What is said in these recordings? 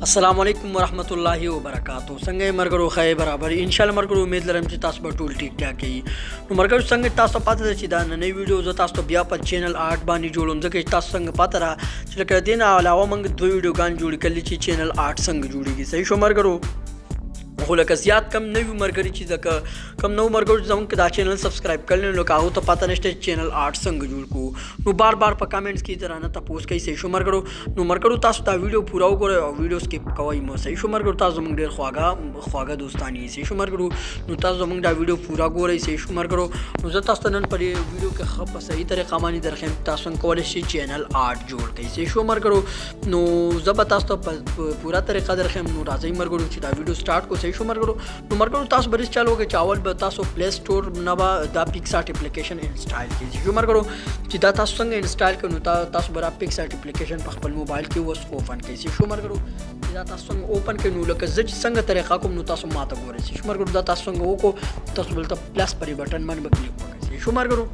السلام علیکم ورحمت الله وبرکاتو. څنګه یې مرګرو؟ ښه یې برابر ان شاء الله. مرګرو، امید لرم چې تاسو به ټول ټیک ټاک یئ. نو مرګرو، څنګه تاسو پته ده چې دا ننۍ ویډیو زه تاسو ته بیا په چینل آرټ باندې جوړوم، ځکه چې تاسو څنګه پته را چې لکه دې نه علاوه موږ دوه ویډیوګان جوړې کړلې چې چینل آرټ څنګه جوړیږي. صحیح شو مرګرو؟ خو لکه زیات کم نوي مرګري چې ځکه کم نو مرګرو زموږ دا چینل سبسکرایب کړل، نو هغه ته پته نشته چې چینل آرټ څنګه جوړ کو، نو بار بار په کمنټس کې درانه تپوس کوي. صحیح شو مرګرو؟ نو مرګرو، تاسو دا ویډیو پورا وګورئ او ویډیو سکیپ کوئ مو. صحیح شو مرګرو؟ تاسو زموږ ډیر خواږه خواږه دوستان یې. صحیح شو مرګرو؟ نو تاسو زموږ دا ویډیو پورا ګورئ. صحیح شو مرګرو؟ نو زه تاسو ته نن په دې ویډیو کې ښه په صحیح طریقه باندې درښیم تاسو څنګه کولی شئ چینل آرټ جوړ کړئ. صحیح شو مرګرو؟ نو زه به تاسو ته په پورا طریقه درښیم. نو راځئ مرګرو چې دا ویډیو سٹارټ کو. صحیح شو مرګرو؟ نو مرګرو، تاسو به چالو وکړئ چې اول به تاسو پلی سٹور نه به دا پیکسارټ اپلیکیشن انسټال کړئ. صحیح شو مرګرو؟ چې دا تاسو څنګه انسټال کړئ، نو تاسو به پیکسارټ اپلیکیشن په خپل موبایل کې اوس اوپن کړئ. صحیح شو مرګرو؟ چې دا تاسو څنګه اوپن کړئ، نو لکه زه چې څنګه طریقه کوم، نو تاسو ماته ګورئ. صحیح شو مرګرو؟ دا تاسو څنګه وکړو، تاسو بل ته پلس پر بټن باندې به کلیک وکړئ. صحیح شو مرګرو؟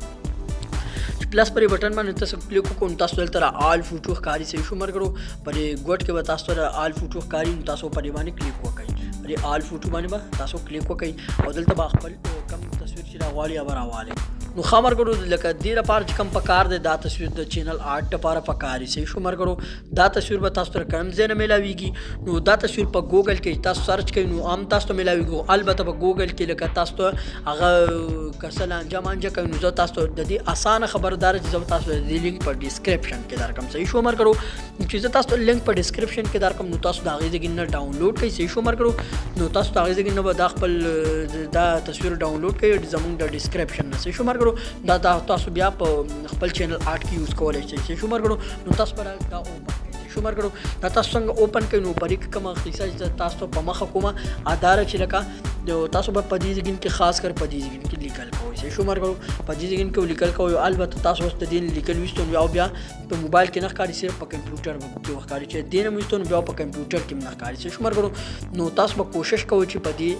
پلس پر بټن باندې تاسو کلیک وکړو، تاسو دلته آل فوټو ښکاري. صحیح شو مرګرو؟ په دې ګوټ کې به تاسو ته آل فوټو ښکاري، نو تاسو په دې باندې کلیک وکړئ. په دې آل فوټو باندې به تاسو کلیک وکړئ او دلته به خپل کم تصویر چې راغواړي هغه راوالئ. نو ښه مرګرو، لکه دې لپاره چې کوم پکار دی، دا تصویر د چینل آرټ لپاره پکار دی. صحیح شو مرګرو؟ دا تصویر به تاسو ته کوم ځای نه میلاویږي؟ نو دا تصویر په ګوګل کې تاسو سرچ کړئ، نو هم تاسو ته میلاویږي. البته په ګوګل کې لکه تاسو ته هغه که څه لانجه مانجه کوي، نو زه تاسو ته د دې اسانه خبره دار چې زه تاسو د دې لینک په ډیسکرپشن کې درکم. صحیح شو مرګرو؟ چې زه تاسو ته لینک په ډیسکرپشن کې درکم، نو تاسو د هغې ځای نه ډاونلوډ کړئ. صحیح شو مرګرو؟ نو تاسو د هغې ځای نه به دا خپل دا تصویر ډاونلوډ کړئ زمونږ د ډیسکرپشن نه. صحیح شو مرګرو؟ دا تاسو بیا په خپل چینل آرټ کې یوز کولی شئ. صحیح شو مرګرو؟ نو تاسو به دا اوپن کړئ. شو مرګرو؟ دا تاسو څنګه اوپن کړئ، نو پرې کومه قصه چې تاسو په مخه کومه اداره چې لکه تاسو به په دې ځای کې، خاص کر په دې ځای کې لیکل کوئ. صحیح شو مرګرو؟ په دې ځای کې لیکل کوئ. البته تاسو اوس د دې لیکل وستون بیا بیا په موبایل کې نه ښکاري، صرف په کمپیوټر کې ښکاري. چې دې نه وستون بیا په کمپیوټر کې نه ښکاري. صحیح شو مرګرو؟ نو تاسو به کوشش کوئ چې په دې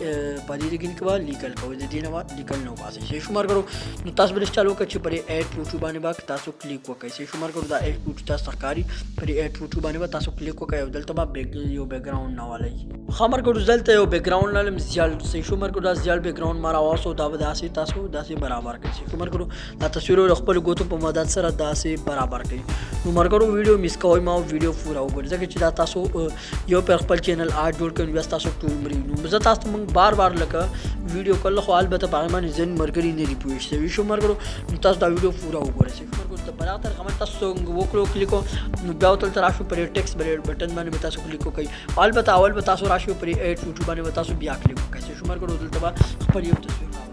ځای کې به لیکل کوئ، د دې نه لیکل نه وباسئ. صحیح شو مرګرو؟ نو تاسو به چالو کړئ چې پر ایډ فوټو باندې به تاسو کلیک وکړئ. صحیح شو مرګرو؟ دا ایډ فوټو تاسو ښکاري، پر ایډ فوټو باندې به تاسو کلیک وکړئ او دلته به یو بیکګراوند نه والئ. ښه مرګرو، دلته یو بیکګراوند لرم زیال. صحیح شو مرګرو؟ دا زیال بیکګراوند ما راواستو، دا به داسې تاسو داسې برابر کړئ. صحیح شو مرګرو؟ دا تصویر د خپل ګوتو په مدد سره داسې برابر کړئ. نو مرګرو، ویډیو مس کوئ ما، ویډیو پورا وګورئ، ځکه چې دا تاسو یو پر خپل چینل آرټ جوړ کړئ، بیا تاسو ټول مري. نو زه تاسو موږ بار بار لکه ویډیو کړل، خو البته په هغې باندې ځینې ملګري نه دي پوه شوي شو مرګرو. نو تاسو دا ویډیو پورا وګورئ. صحیح شو مرګرو؟ د بلا تر غمن تاسو وکړو کلیک، نو بیا تل راشو پر ټیکس بټن باندې به تاسو کلیک وکړئ. البته اول به تاسو راشو پر ایډ فوټو باندې به تاسو بیا کلیک وکړئ. صحیح شو مرګرو؟ دلته به خپل یو تصویر راوړئ.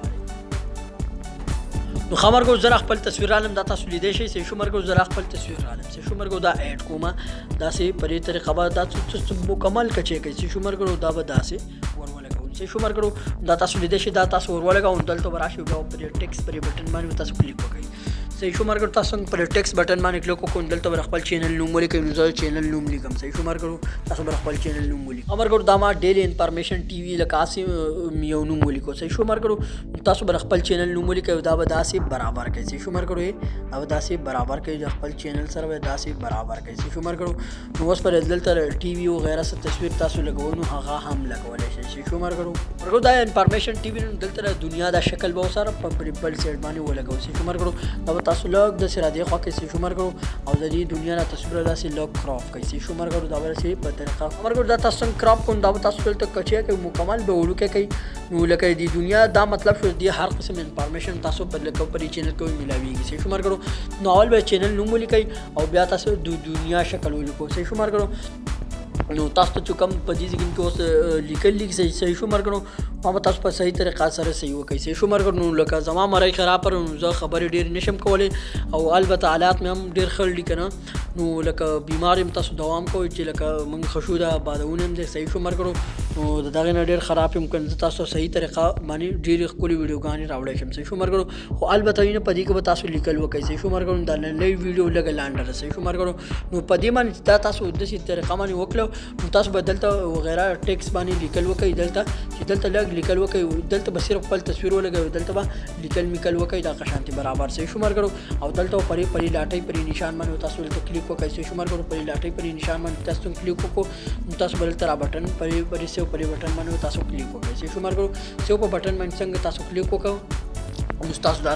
نو ښه مرګرو، زه خپل تصویر رالم، دا تاسو لیدای شئ. صحیح شو مرګرو؟ زه خپل تصویر رالم. صحیح شو مرګرو؟ دا ایډ کومه داسې په دې طریقه به دا مکمل کچې کوي. صحیح شو مرګرو؟ دا به داسې ورولګوم. صحیح شو مرګرو؟ دا تاسو لیدای شئ، دا تاسو ورولګوم. دلته به راشئ، بیا پر ټیکس پر بټن باندې تاسو کلیک وکړئ. صحیح شو مرګرو؟ تاسو پر ټیکس بټن باندې کلیک وکړئ، دلته به خپل چینل نوم ولیکئ. نو زه چینل نوم لیکم. صحیح شو مرګرو؟ تاسو به خپل چینل نوم ولیکئ. مرګرو، دا ما ډیلی انفارمیشن ټي وي لکه هسې یو نوم ولیکو. صحیح شو مرګرو؟ تاسو به خپل چینل نوم ولیکئ، دا به داسې برابر کړئ. صحیح شو مرګرو؟ دا به داسې برابر کړئ، د خپل چینل سره به داسې برابر کړئ. صحیح شو مرګرو؟ نو اوس پر دلته ټي وي او غیره څه تصویر تاسو لګوئ، نو هغه هم لګولی شئ. صحیح شو مرګرو؟ مرګرو، دا انفارمیشن ټي وي، دلته د دنیا دا شکل به سره په بل سایډ باندې ولګوئ. صحیح شو مرګرو؟ دا به تاسو لږ داسې را دې خوا کړئ. صحیح شو مرګرو؟ او د دې دنیا دا تصویر داسې لږ کراپ کړئ. صحیح شو مرګرو؟ دا به داسې په طریقه مرګرو دا تاسو څنګه کراپ کوم، دا به تاسو دلته کچې کوي، مکمل به وړوکی کوي. نو لکه د دنیا دا مطلب شو، د هر قسم انفارمیشن تاسو په لکه په چینل کې ملاویږي. صحیح شو مرګرو؟ نو اول به چینل نوم ولیکئ او بیا تاسو د دنیا شکل ولیکو. صحیح شو مرګرو؟ نو تاسو ته چې کوم په دې ځای کې اوس لیکل لیک، صحیح شو مرګرو، ما به تاسو په صحیح طریقه سره صحیح وکړئ. صحیح شو مرګرو؟ نو لکه زما مرۍ خراب پر، نو زه خبرې ډېرې نشم کولی او البته حالات مې هم ډېر ښه دي که نه. نو لکه بیمار یم، تاسو دوام کوئ چې لکه موږ ښه شو، دا بادونه هم دی. صحیح شو مرګرو؟ نو د دغې نه ډېر خراب یم، که زه تاسو صحیح طریقه باندې ډېرې ښکلې ویډیوګانې راوړی شم. صحیح شو مرګرو؟ خو البته نه په دې کې به تاسو لیکل وکړئ. صحیح شو مرګرو؟ دا لنډۍ ویډیو لږه لنډه ده. صحیح شو مرګرو؟ نو په دې باندې دا تاسو داسې طریقه باندې وکړو، نو تاسو به دلته وغیره ټیکس باندې لیکل وکړئ. دلته چې دلته لږ لیکل وکړئ، دلته به صرف خپل تصویر ولګوئ، دلته به لیکل میکل وکړئ، دا شانتي برابر. صحیح شو مرګرو؟ او دلته پرې پرې لاټۍ پرې نشان باندې تاسو دلته کلیک کلیک وکړئ. صحیح شو مرګرو؟ په لاټۍ پر نشان باندې تاسو کلیک وکړو، نو تاسو بل تر بټن پر سیو پر بټن باندې تاسو کلیک وکړئ. صحیح شو مرګرو؟ سیو په بټن باندې څنګه تاسو کلیک وکړو، نو تاسو دا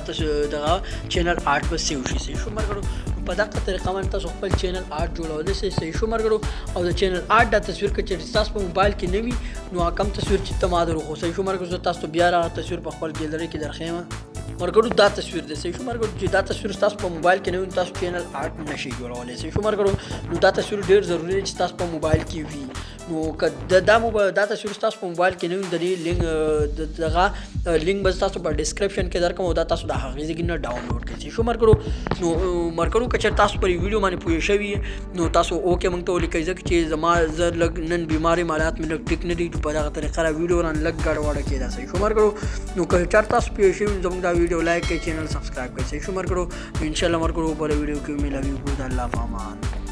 دغه چینل آرټ به سیو شي. صحیح شو مرګرو؟ په دغه طریقه باندې تاسو خپل چینل آرټ جوړولی شئ. صحیح شو مرګرو؟ او د چینل آرټ دا تصویر که چېرې ستاسو په موبایل کې نه وي، نو کم تصویر چې ته ما در وښو. صحیح شو مرګرو؟ زه تاسو بیا را تصویر په خپل ګیلري کې درښیم مرګرو. دا تصویر دی. صحیح شو مرګرو؟ چې دا تصویر ستاسو په موبایل کې نه وي، تاسو چینل آرټ نشئ جوړولی. صحیح شو مرګرو؟ نو دا تصویر ډېر ضروري دی چې تاسو په موبایل کې وي. نو که دا موبایل دا تصویر ستاسو په موبایل کې نه وي، د دې لینک، دغه لینک به تاسو په ډیسکرپشن کې درکړم او دا تاسو د هغې ځای نه ډاونلوډ کړئ. صحیح شو مرګرو؟ نو مرګرو، که چېرې تاسو پر ویډیو باندې پوه شوي، نو تاسو اوکې موږ ته ولیکئ، ځکه چې زما زه لږ نن بیمار یم، حالات مې لږ ټیک نه دي، په دغه طریقه را ویډیو رانه لږ ګډوډه کېده. صحیح شو مرګرو؟ نو که چېرې تاسو پوه شوي، زموږ دا ویډیو لایک کړئ، چینل سبسکرایب کړئ. صحیح شو مرګرو؟ ان شاء الله مرګرو، بله ویډیو کې ملاویږو. د الله په امان.